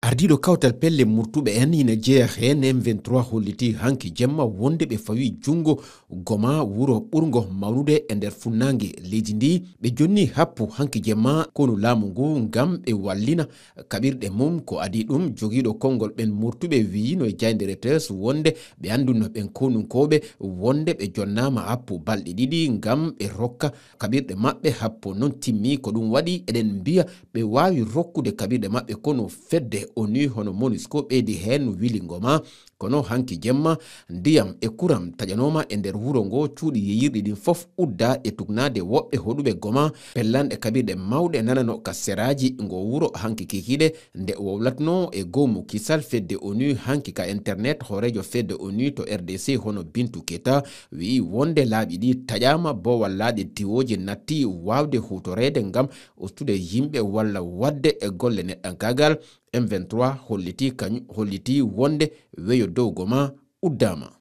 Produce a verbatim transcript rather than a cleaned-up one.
Ardiiɗo kawtal pelle murtuɓe en ina jeya heen. M vingt-trois hollitii hanki jemma wonde ɓe fawi junngo Goma, wuro ɓurngo mawnude e nder funnaange leydi ndi. Ɓe jonni happu hanki jemma konu laamu ngu ngam ɓe wallina kaɓirɗe mum. Ko adii ɗum, jogiiɗo konngol ɓen murtuɓe wiyi no e jaaynde Reuters wonde ɓe anndunno ɓen konunkooɓe wonde ɓe jonnaama happu balɗe ɗiɗi ngam ɓe rokka kaɓirɗe maɓɓe happo. Noon timmi, ko ɗum waɗi eɗen mbiya ɓe waawi rokkude kaɓirɗe maɓɓe, kono fedde onu hono MONUSCO ɓeydi heen wili Goma. Kono hanki jemma, ndiyam e kuram taƴanooma e nder wuro ngo, cuuɗi yeyirɗi ɗin fof udda e tugnaade woɓɓe hoɗuɓe Goma. Pellanɗe kaɓirɗe mawɗe nanano ka seraaji ngo wuro hanki kikiiɗe, nde wowlatnoo e goomu kisal fedde onu hanki ka internet, hooreejo fedde onu to R D C hono Bintu Keita wiyi wonde laaɓi ɗi taƴaama, boowal laaɗe diwooje natti waawde huutoreede ngam ustude yimɓe walla waɗde e golle neɗɗankaagal. M vingt-trois hollitii kañum, hollitii wonde weyo dow Goma uddaama.